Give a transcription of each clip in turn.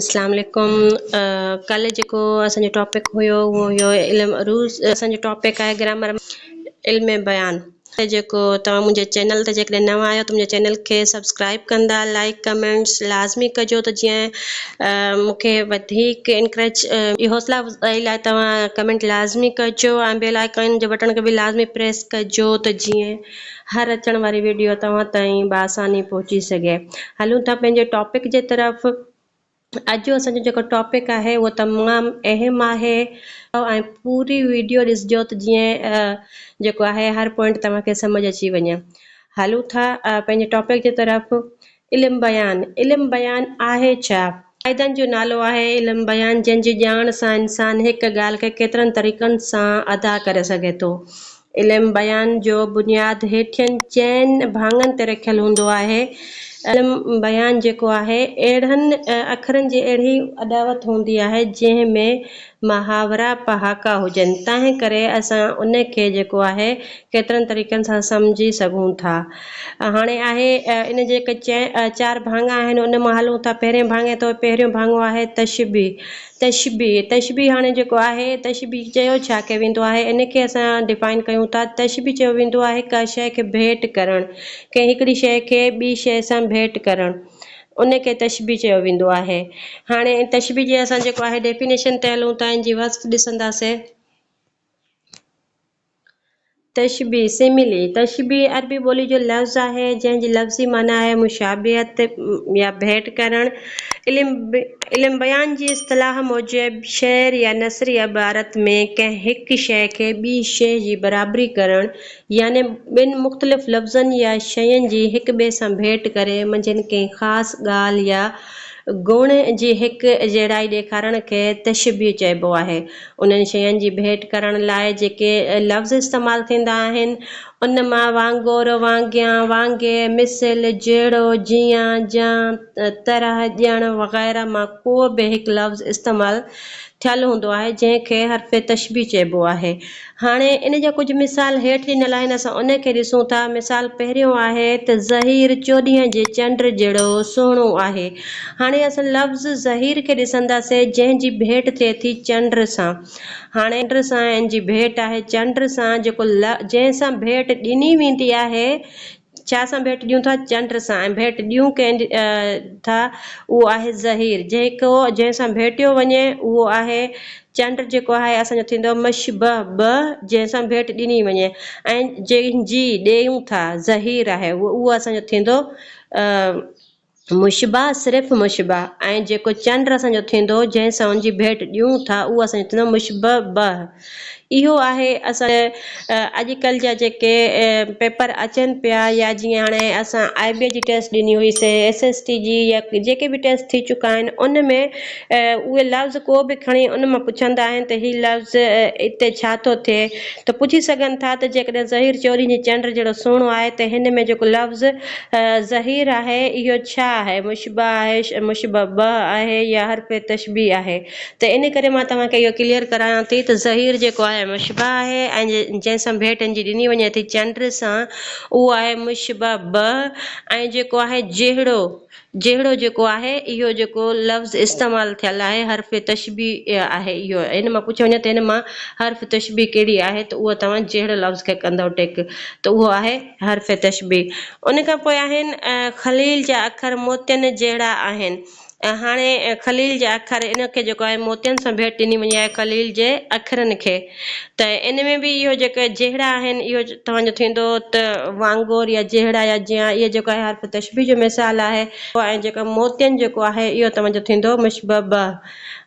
اسلام عليڪم ڪالهه جيڪو اسان جو ٽاپڪ هيو اهو هيو علم عروض اسان جو ٽاپڪ آهي گرامر علم بيان جيڪو توهان منهنجي چينل تي جيڪڏهن نوان آهيو ته منهنجي چينل کي سبسڪرائب ڪندا لائڪ ڪمينٽس لازمي ڪجو ته جيئن مون کي وڌيڪ انڪريج حوصلا افزائي لاء توهان ڪمينٽ لازمي ڪجو ۽ بيل آئيڪان جي بٽڻ کي به لازمي پريس ڪجو ته جيئن هر اچڻ واري ويڊيو توهان تائين باآساني پهچي سگهي. هلون ٿا پنهنجي ٽاپڪ جي طرف. اڄ جو اسان جو جيڪو ٽاپڪ آهي اهو تمام اهم آهي ۽ پوري ويڊيو ڏسجو ته جيئن جيڪو آهي هر پوائنٽ توهان کي سمجهه اچي وڃي. هلون ٿا پنهنجي ٽاپڪ جي طرف. علم بيان، علم بيان آهي ڇا؟ قاعدن جو نالو آهي علم بيان جنهن جي ڄاڻ سان انسان هڪ ڳالهه کي ڪيترن طريقن سان ادا ڪري سگهي ٿو. علم بيان جو بنياد هيٺين چئن ڀاڱن تي رکيل هوندو آهي. علم بيان جيڪو آهي اهڙن اکرن جي اهڙي اڏاوت هوندي آهي جنهن ۾ محاورا پهاڪا هجن، تنهن ڪري اسان ان کي جيڪو آهي ڪيترن طريقن سان سمجهي سگهون ٿا. هاڻي آهي ان جي جيڪي چار ڀاڱا آهن ان مان هلون ٿا پهرين ڀاڱي تو پهريون ڀاڱو آهي تشبيهه تشبيهه تشبيهه هاڻي جيڪو آهي تشبيهه چيو ڇا کي ويندو آهي ان کي اسان ڊفائن ڪيون ٿا تشبيهه چيو ويندو آهي ڪا شيء کي ڀيٽ ڪرڻ ڪنهن هڪڙي شيء کي ٻي شيء سان ڀيٽ ڪرڻ. ان کي تشبيهه چيو ويندو آهي. هاڻي تشبيهه جي اسان جيڪو آهي ڊيفينيشن تي هلون ٿا ان جي وصف ڏسنداسين. تشبيهه، Simile، تشبيهه عربي ٻولي جو لفظ آهي جنهن جي لفظي معنيٰ آهي مشابهت يا ڀيٽ ڪرڻ. علم علم بيان جي اصطلاح موجب شعر يا نثري عبارت ۾ ڪنهن هڪ شيء کي ٻي شيء جي برابري ڪرڻ يعني ٻن مختلف لفظن يا شين جي هڪ ٻئي سان ڀيٽ ڪري منجهن ڪنهن خاص ڳالهه يا گڻ جي هڪ جهڙائي ڏيکارڻ کي تشبيهه چئبو آهي. انهن شين جي ڀيٽ ڪرڻ لاء جيڪي لفظ استعمال ٿيندا آهن، ان مان وانگر، وانگيان، وانگي، مثل، جهڙو، جيان، جان، طرح، ڄڻ وغيره مان ڪو به هڪ لفظ استعمال ٿيل هوندو آهي، جنهن کي حرف تشبيهه چئبو آهي. هاڻي ان جا ڪجهه مثال هيٺ ڏنل آهن، اسان ان کي ڏسون ٿا. مثال پهريون آهي ته ظهير چوڏهينء جي چنڊ جهڙو سهڻو آهي. هاڻي اسان لفظ ظهير کي ڏسنداسين، جنهن جي ڀيٽ ٿئي ٿي چنڊ سان. هاڻي چنڊ سان ان جي ڀيٽ آهي چنڊ سان جيڪو جنهن سان ڀيٽ ڏني ويندي آهي، ڇا سان ڀيٽ ڏيون ٿا؟ چنڊ سان ۽ ڀيٽ ڏيون ڪنهن ٿا؟ اهو آهي ظهير، جيڪو جنهن سان ڀيٽيو وڃي اهو آهي چنڊ جيڪو آهي اسان جو ٿيندو مشبه به جنهن سان ڀيٽ ڏني وڃي ۽ جنهن جي ڏيون ٿا ظهير آهي اهو اسان جو ٿيندو مشبه صرف مشبه ۽ جيڪو چنڊ اسان جو ٿيندو جنهن سان ان جي ڀيٽ ڏيون ٿا اهو اسان جو ٿيندو مشبه به. اهو آهي اسان اڄ ڪلهه جا جيڪي پيپر اچن پيا يا جيئن هاڻي اسان آء بي جي ٽيسٽ ڏني هئي سي ايس ايس ٽي جي يا جيڪي به ٽيسٽ ٿي چڪا آهن ان ۾ اهي لفظ ڪو به کڻي ان مان پڇندا آهن ته هي لفظ اتي ڇا ٿو ٿئي ته پڇي سگهن ٿا ته جيڪڏهن ظهير چوڏهين جي چنڊ جهڙو سهڻو آهي ته هن ۾ جيڪو لفظ ظهير آهي اهو ڇا آهي؟ مشبه آهي، مشبه به آهي يا حرف تشبيهه آهي؟ ته ان ڪري مان توهان کي اهو ڪليئر ڪرايان ٿي ته ظهير جيڪو آهي مشبه آهي ۽ جنهن سان ڀيٽ ان جي ڏني وڃي ٿي چنڊ سان اهو آهي مشبه به ۽ جيڪو آهي جهڙو جهڙو جيڪو آهي اهو جيڪو لفظ استعمال ٿيل آهي حرف تشبيهه آهي اهو ان مان پڇيو وڃي ته هن مان حرف تشبيهه ڪهڙي آهي ته اهو توهان جهڙو لفظ کي ڪندؤ ٽيڪ ته اهو آهي حرف تشبيهه. ان کان پوء آهن خليل جا اکر موتين جهڙا آهن. هاڻي خليل جا اکر ان کي جيڪو آهي موتين سان ڀيٽ ڏني وڃي آهي خليل جي اکرن کي ته ان ۾ به اهو جيڪي جهڙا آهن اهو توهان جو ٿيندو ته وانگر يا جهڙا يا جيان اهي جيڪو آهي حرف تشبيهه جو مثال آهي ۽ جيڪو موتين جيڪو آهي اهو توهان جو ٿيندو مشبه به.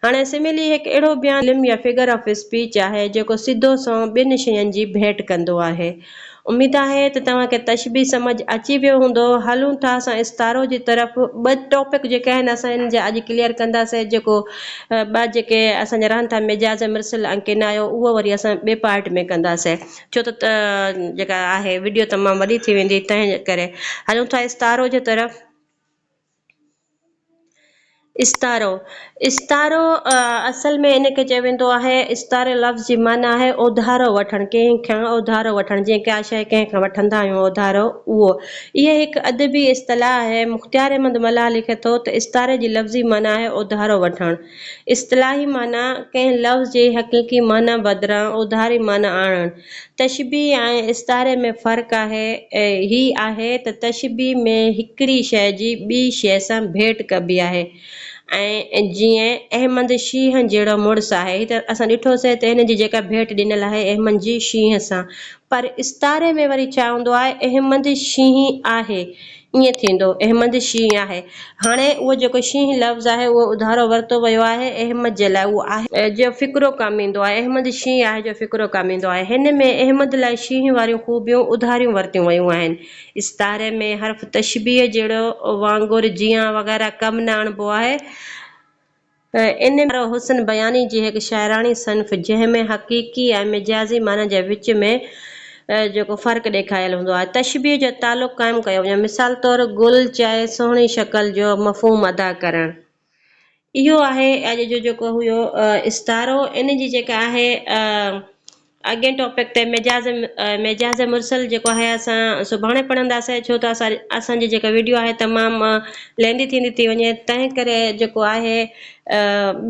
هاڻي سميلي هڪ اهڙو بيان علم يا فگر آف اسپيچ آهي جيڪو سڌو سنئون ٻن شين جي ڀيٽ ڪندو آهي. اميد آهي ته توهان کي تشبيهه سمجهه اچي ويو هوندو. هلون ٿا اسان استعارو جي طرف. ٻه ٽاپڪ جيڪي آهن اسان انهن جا اڄ ڪليئر ڪنداسين جيڪو ٻه جيڪي اسان جا رهن ٿا مجاز مرسل ۽ ڪنايو اهو وري اسان ٻئي پارٽ ۾ ڪنداسين ڇو ته جيڪا آهي وڊيو تمام وڏي ٿي ويندي تنهن ڪري هلون ٿا استعارو جي طرف. استعارو، استعارو اصل ۾ ان کي چيو ويندو آهي، استعاري لفظ جي معنيٰ آهي اوڌارو وٺڻ، ڪنهن کان اوڌارو وٺڻ، جيئن ڪا شيء ڪنهن کان وٺندا آهيون اوڌارو، اهو. اهي هڪ ادبي اصطلاح آهي. مختيار احمد ملاح لکي ٿو ته استعاري جي لفظي معنيٰ آهي اوڌارو وٺڻ. اصطلاحي معنيٰ ڪنهن لفظ جي حقيقي معنيٰ بدران اوڌاري معنيٰ آڻڻ. تشبيهه ۽ استعاري ۾ فرق آهي هي آهي ته تشبيهه ۾ هڪڙي شيء جي ٻي شيء سان ڀيٽ ڪبي آهي ۽ جيئن احمد شينهن جهڙو مڙس آهي هي ته اسان ڏٺوسين ته هن جي جيڪا ڀيٽ ڏنل آهي احمد جي شينهن سان پر استعاري ۾ وري ڇا هوندو آهي احمد شينهن آهي ائين ٿيندو، احمد شينهن آهي. هاڻي اهو جيڪو شينهن لفظ آهي اهو اڌارو ورتو ويو آهي احمد جي لاء اهو آهي. جو فقرو ڪم ايندو آهي. احمد شينهن آهي جو فقرو ڪم ايندو آهي. هن ۾ احمد لاء شينهن واريون خوبيون اڌاريون ورتيون ويون آهن. استعاري ۾ حرف تشبيهه جهڙو، وانگر، جيان وغيره ڪم نه آڻبو آهي. ان ۾ حسن بياني جي هڪ شاعراڻي صنف، جنهن ۾ حقيقي ۽ مجازي معنيٰ جي وچ ۾ جيڪو فرق ڏيکاريل هوندو آهي، تشبيهه جو تعلق قائم ڪيو وڃي. مثال طور، گل چاهي سهڻي شڪل جو مفهوم ادا ڪرڻ. اهو آهي اڄ جو جيڪو هيو استعارو، ان جي جيڪا آهي اڳئين ٽاپڪ تي مجاز مجاز مرسل جيڪو آهي اسان سڀاڻي پڙهنداسين ڇو ته اسان اسان جي جيڪا ويڊيو آهي تمام ليندي ٿيندي ٿي وڃي تنهن ڪري جيڪو آهي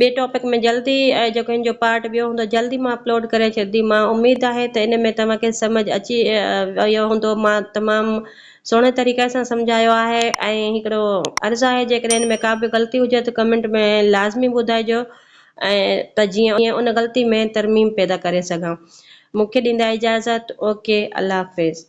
ٻي ٽاپڪ ۾ جلدي جيڪو ان جو پارٽ ٻيو هوندو جلدي مان اپلوڊ ڪري ڇڏندي مان اميد آهي ته ان ۾ توهان کي سمجھ اچي ويو هوندو مان تمام سهڻي طريقي سان سمجهايو آهي ۽ هڪڙو عرض آهي جيڪڏهن ان ۾ ڪا به غلطي هجي ته ڪمينٽ ۾ لازمي ٻڌائجو ۽ ته جيئن ان غلطي ۾ ترميم پيدا ڪري سگهان. مون کي ڏيندا اجازت. اوڪي الله حافظ.